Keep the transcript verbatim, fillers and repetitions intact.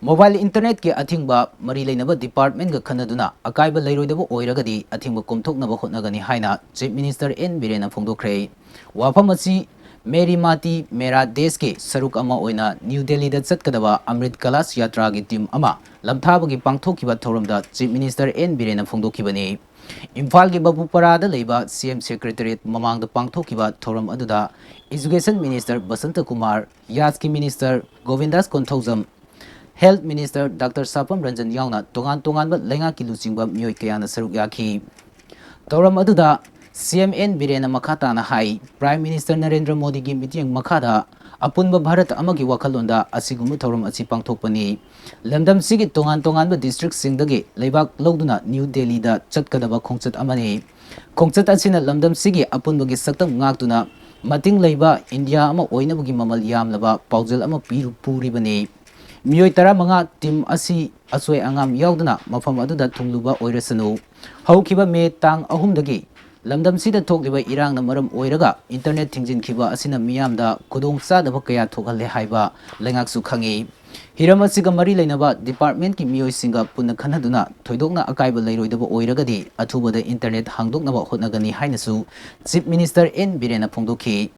Mobile internetꯀꯤ ꯑꯊꯤꯡꯕ ꯃꯔꯤ ꯂꯩꯅꯕ departmentꯒ ꯈꯟꯅꯗꯨꯅ ꯑꯀꯥꯏꯕ ꯂꯩꯔꯣꯏꯗꯕ ꯑꯣꯏꯔꯒꯗꯤ ꯑꯊꯤꯡꯕ ꯀꯣꯝꯊꯣꯛꯅꯕ ꯍꯣꯠꯅꯒꯅꯤ ꯍꯥꯏꯅ Chief Minister N ꯕꯤꯔꯦꯟꯅ ꯐꯣꯡꯗꯣꯛꯈ꯭ꯔꯦ꯫ ꯋꯥꯐꯝ ꯑꯁꯤ ꯃꯦꯔꯤ ꯃꯥꯇꯤ ꯃꯦꯔꯥ ꯗꯦꯁꯀꯤ ꯁꯔꯨꯛ ꯑꯃ ꯑꯣꯏꯅ ꯅ꯭ꯌꯨ ꯗꯦꯜꯂꯤꯗ ꯆꯠꯀꯗꯕ ꯑꯃ꯭ꯔꯤꯠ ꯀꯂꯥꯁ ꯌꯥꯇ꯭ꯔꯥꯒꯤ ꯇꯤꯝ ꯑꯃ ꯂꯝꯊꯥꯕꯒꯤ ꯄꯥꯡꯊꯣꯛꯈꯤꯕ ꯊꯧꯔꯝꯗ Chief Minister N ꯕꯤꯔꯦꯟꯅ ꯐꯣꯡꯗꯣꯛꯈꯤꯕꯅꯤ꯫ ꯏꯝꯐꯥꯜꯒꯤ ꯕꯕꯨꯄꯔꯥꯗ ꯂꯩꯕ C M Secretariat ꯃꯃꯥꯡꯗ ꯄꯥꯡꯊꯣꯛꯈꯤꯕ ꯊꯧꯔꯝ ꯑꯗꯨꯗ Education Minister Basanta Kumar, ꯌꯥꯁꯀꯤ Minister ꯒꯣꯕꯤꯟꯗꯥꯁ Konthoujam, Health Minister Doctor ꯁꯥꯄꯝ Ranjan ꯌꯥꯎꯅ ꯇꯣꯉꯥꯟ ꯇꯣꯉꯥꯟꯕ ꯂꯩꯉꯥꯛꯀꯤ ꯂꯨꯆꯤꯡꯕ ꯃꯤꯑꯣꯏ ꯀꯌꯥꯅ ꯁꯔꯨꯛ ꯌꯥꯈꯤ꯫ ꯊꯧꯔꯝ ꯑꯗꯨꯗ C M N ꯕꯤꯔꯦꯟꯅ ꯃꯈꯥ ꯇꯥꯅ ꯍꯥꯏ, Prime Minister ꯅꯔꯦꯟꯗ꯭ꯔ ꯃꯣꯗꯤꯒꯤ ꯃꯤꯠꯌꯦꯡ ꯃꯈꯥꯗ ꯑꯄꯨꯟꯕ ꯚꯥꯔꯠ ꯑꯃꯒꯤ ꯋꯥꯈꯜꯂꯣꯟꯗ ꯑꯁꯤꯒꯨꯝꯕ ꯊꯧꯔꯝ ꯑꯁꯤ ꯄꯥꯡꯊꯣꯛꯄꯅꯤ꯫ ꯂꯝꯗꯝꯁꯤꯒꯤ ꯇꯣꯉꯥꯟ ꯇꯣꯉꯥꯟꯕ districtꯁꯤꯡꯗꯒꯤ ꯂꯩꯕꯥꯛ ꯂꯧꯗꯨꯅ ꯅ꯭ꯌꯨ ꯗꯦꯜꯂꯤꯗ ꯆꯠꯀꯗꯕ ꯈꯣꯡꯆꯠ ꯑꯃꯅꯤ꯫ ꯈꯣꯡꯆꯠ ꯑꯁꯤꯅ ꯂꯝꯗꯝꯁꯤꯒꯤ ꯑꯄꯨꯟꯕꯒꯤ ꯁꯛꯇꯝ ꯉꯥꯛꯇꯨꯅ ꯃꯇꯤꯡ ꯂꯩꯕ ꯏꯟꯗꯤꯌꯥ ꯑꯃ ꯑꯣꯏꯅꯕꯒꯤ ꯃꯃꯜ ꯌꯥꯝꯂꯕ ꯄꯥꯎꯖꯦꯜ ꯑꯃ ꯄꯤꯔꯨ-, ꯄꯨꯔꯤꯕꯅꯤ꯫ ꯃꯤꯑꯣꯏ ꯇꯔꯥꯃꯉꯥ team ꯑꯁꯤ ꯑꯁꯣꯏ ꯑꯉꯥꯝ ꯌꯥꯎꯗꯅ ꯃꯐꯝ ꯑꯗꯨꯗ ꯊꯨꯡꯂꯨꯕ ꯑꯣꯏꯔꯁꯅꯨ꯫ ꯍꯧꯈꯤꯕ ꯃꯦ ꯇꯥꯡ ꯑꯍꯨꯝꯗꯒꯤ ꯂꯝꯗꯝꯁꯤꯗ ꯊꯣꯛꯂꯤꯕ ꯏꯔꯥꯡꯅ ꯃꯔꯝ ꯑꯣꯏꯔꯒ internet ꯊꯤꯡꯖꯤꯟꯈꯤꯕ ꯑꯁꯤꯅ ꯃꯤꯌꯥꯝꯗ ꯈꯨꯗꯣꯡꯆꯥꯗꯕ ꯀꯌꯥ ꯊꯣꯛꯍꯜꯂꯦ ꯍꯥꯏꯕ ꯂꯩꯉꯥꯛꯁꯨ ꯈꯪꯉꯤ꯫ ꯍꯤꯔꯝ ꯑꯁꯤꯒ ꯃꯔꯤ ꯂꯩꯅꯕ departmentꯀꯤ ꯃꯤꯑꯣꯏꯁꯤꯡꯒ ꯄꯨꯟꯅ ꯈꯟꯅꯗꯨꯅ ꯊꯣꯏꯗꯣꯛꯅ ꯑꯀꯥꯏꯕ ꯂꯩꯔꯣꯏꯗꯕ ꯑꯣꯏꯔꯒꯗꯤ ꯑꯊꯨꯕꯗ internet ꯍꯥꯡꯗꯣꯛꯅꯕ ꯍꯣꯠꯅꯒꯅꯤ ꯍꯥꯏꯅꯁꯨ Chief Minister N ꯕꯤꯔꯦꯟꯅ ꯐꯣꯡꯗꯣꯛꯈꯤ꯫